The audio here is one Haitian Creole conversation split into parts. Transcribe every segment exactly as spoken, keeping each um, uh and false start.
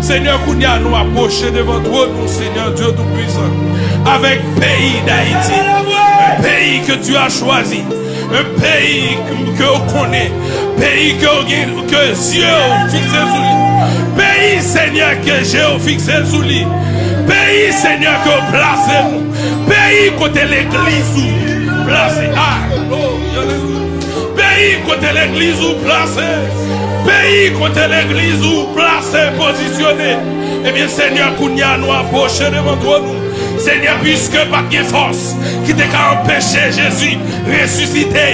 Seigneur, kounye a nou apwoche devan twòn ou, Seigneur Dieu Tout-Puissant, avec pays d'Haïti, un pays que tu as choisi, un pays que, ke w konnen, peyi ke w gen, ke zye w fikse sou li, peyi, Seigneur, ke je w fikse sou li, peyi, Seigneur, ke w plase nou, peyi kote legliz ou plase. Ah, glory, hallelujah. Peyi kote legliz ou plase. Peyi kote legliz ou plase, pozisyone. Ebyen, Senyè, kounye a nou apwoche devan twòn ou. Senyè, piske pa t gen fòs ki te ka anpeche Jezi resisite,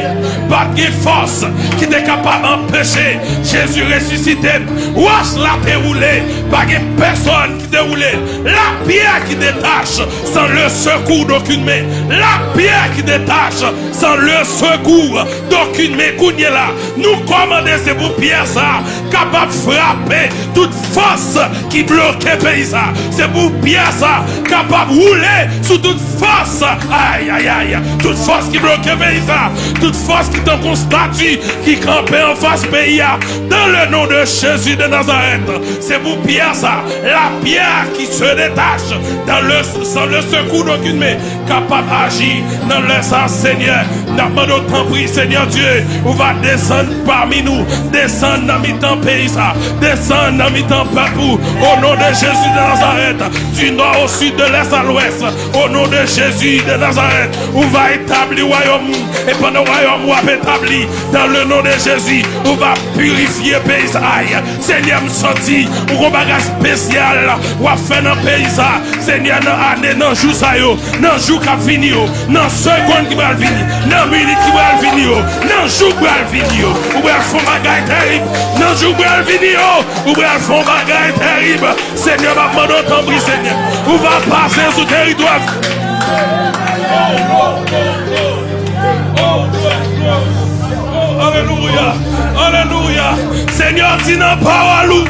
pa t gen fòs ki te kapab anpeche Jezi resisite, wòch la te woule, pa gen pèsòn ki te woule. La pierre qui détache sans le secours d'aucune main. La pierre qui détache sans le secours d'aucune main. Kounye la, nou kòmande se pou pyè sa kapab frape tout fòs ki bloke peyi sa. Se pou pyè sa kapab woule sou tout fòs, ay, ay, ay, tout fòs ki bloke peyi sa, tout fòs ki tankou stati ki kanpe anfas peyi a. Dans le nom de Jésus de Nazareth, se pou pyè sa, la pierre qui se détache dans le, sans le secours d'aucune main, kapab aji nan lè sa, Senyè. N ap mande w, tanpri, Senyè Dye, ou va desann pami nou, desann nan mitan peyi sa, desann nan mitan pèp ou, au nom de Jésus de Nazareth, du nord au sud, de l'est à l'ouest, au nom de Jésus de Nazareth, ou va etabli wayòm ou, e pandan wayòm ou ap etabli, dans le nom de Jésus, ou va pirifye peyi sa. Ay, Senyè, m santi ou gon bagay espesyal w ap fè nan peyi sa. Senyè, nan ane, nan jou sa yo, nan jou k ap vini yo, nan segonn ki pral vini, nan minit ki pral vini yo, nan jou k pral vini yo, ou pral fè yon bagay terib. Nan jou k pral vini yo, ou pral fè yon bagay terib. Senyè, m ap mande w, tanpri, Senyè, ou va pase sou teritwa. Alelouya! Alelouya! Senyè di nan pawòl ou,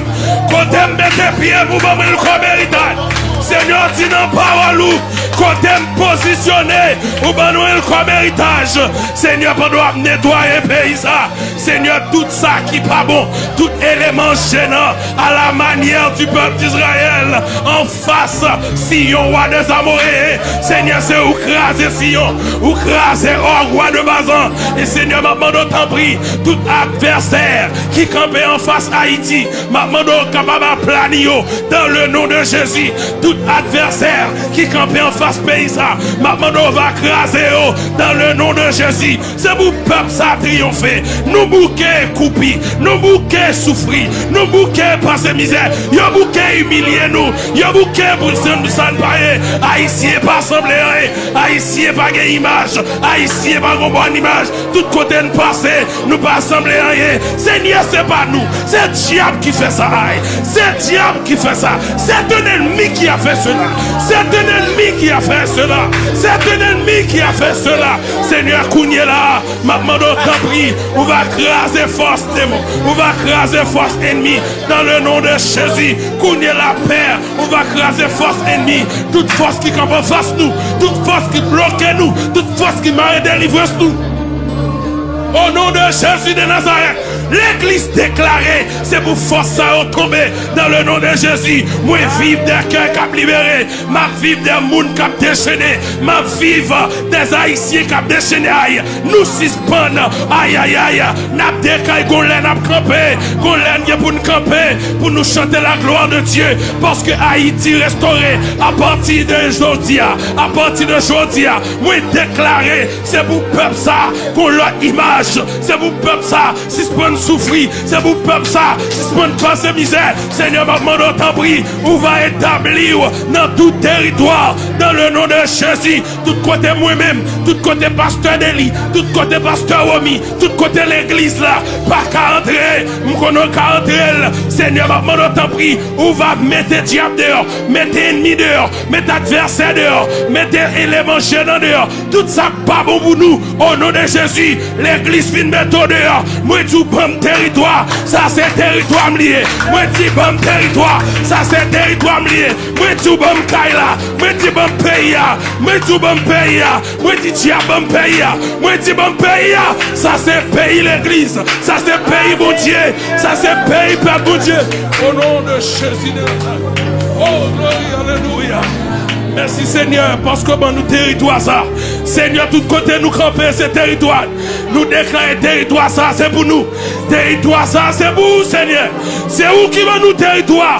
kote m mete pye m, ou ban mwen l kòm eritaj. Senyè di nan pawòl ou, kote m pozisyone, ou ban mwen l kòm eritaj. Senyè, pandan w ap netwaye peyi sa, Senyè, tout sa ki pa bon, tout eleman jenan, à la manière du peuple d'Israël, anfas Siyon, wa dèz Amoreyen. Senyè, se ou kraze Siyon, ou kraze Og, wa de Bazan. E Senyè, m ap mande w, tanpri, tout advèsè ki kanpe anfas Ayiti, m ap mande w kapab aplani yo, dans le nom de Jésus. Tout advèsè ki kanpe anfas peyi sa, m ap mande w va kraze yo, dans le nom de Jésus. Se pou pèp sa triyonfe. Nou bouke koupi, nou bouke soufri, nou bouke pase mizè. Yo bouke imilye nou, yo bouke pou sa n pa ye. Ayisyen pa sanble anyen, Ayisyen pa gen imaj, Ayisyen pa gen bòn imaj. Tout kote n pase, nou pa sanble anyen. Senyè, se pa nou, se dyab ki fè sa. Ay, se dyab qui fait ça. C'est un ennemi qui a fait cela. C'est un ennemi qui a fait cela. C'est un ennemi qui a fait cela. Senyè, kounye la, m ap mande w, tanpri, ou va kraze fòs demon, ou va kraze fòs enmi, dans le nom de Jésus. Kounye la, Pè, ou va kraze fòs enmi, tout fòs ki kanpe anfas nou, tout fòs ki bloke nou, tout fòs ki mare delivrans nou. Au nom de Jésus de Nazareth, legliz deklare, se pou fòs sa yo tonbe, dans le nom de Jésus. Mwen viv de kè k ap libere, m ap viv de moun k ap dechene, m ap viv de Ayisyen k ap dechene. Ay, nou sispann, ay, ay, ay, n ap dekay, gon lè n ap kanpe, gon lè n gen pou n kanpe, pou nou chante la gloire de Dieu, paske Ayiti restore. Apati de jodi a, apati de jodi a, mwen deklare, se pou pèp sa gon lòt imaj. Se pou pèp sa sispann soufri. Se pou pèp sa sispann pase mizè. Senyè, m ap mande w, tanpri, ou va etabli w nan tout teritwa, dans le nom de Jésus. Tout kote mwen menm, tout kote pastè Deli, tout kote pastè Romi, tout kote legliz la pa ka antre, m konnen w ka antre l. Senyè, m ap mande w, tanpri, ou va mete dyab deyò, mete enmi deyò, mete advèsè deyò, mete eleman jenan deyò. Tout sa k pa bon pou nou, au nom de Jésus, legliz vin mete w deyò. Mwen di w, Ban m teritwa, sa se teritwa m li ye. Mwen di ban m teritwa, sa se teritwa m li ye. Mwen di w ban m kay la, mwen di ban m peyi a, mwen di w ban m peyi a, mwen di dyab ban m peyi a, mwen di ban m peyi a. Sa se peyi legliz, sa se peyi Bondye, sa se peyi pèp Bondye. Au nom de Jésus de Nazareth. Oh, glory, alelouya. Mèsi Senyè, paske ban nou teritwa sa. Senyè, tout kote nou kanpe, se teritwa. Nou deklare teritwa sa se pou nou. Teritwa sa se pou ou, Senyè. Se ou ki ban nou teritwa.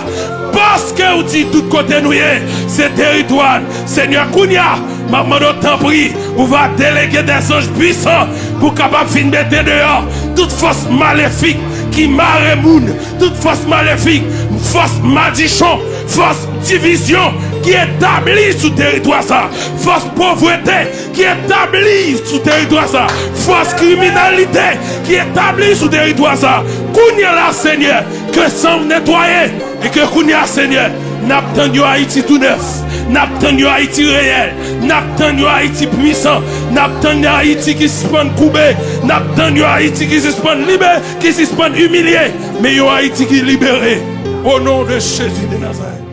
Paske ou di tout kote nou ye, se teritwa n. Senyè, kounye a, m ap mande w tanpri, ou va delege dè zanj pwisan pou kapab vin mete deyò tout fòs malefik ki mare moun, tout fòs malefik, fòs madichon, fòs divizyon ki etabli sou teritwa sa, fòs povrete ki etabli sou teritwa sa, fòs kriminalite ki etabli sou teritwa sa. Kounye a la, Senyè, ke san w netwaye, e ke kounye a, Senyè, n ap tann yon Ayiti tou nèf, n ap tann yon Ayiti reyèl, n ap tann yon Ayiti pwisan, n ap tann yon Ayiti ki sispann koube, n ap tann yon Ayiti ki sispann libe, ki sispann imilye, men yon Ayiti ki libere. Au nom de Jésus de Nazareth.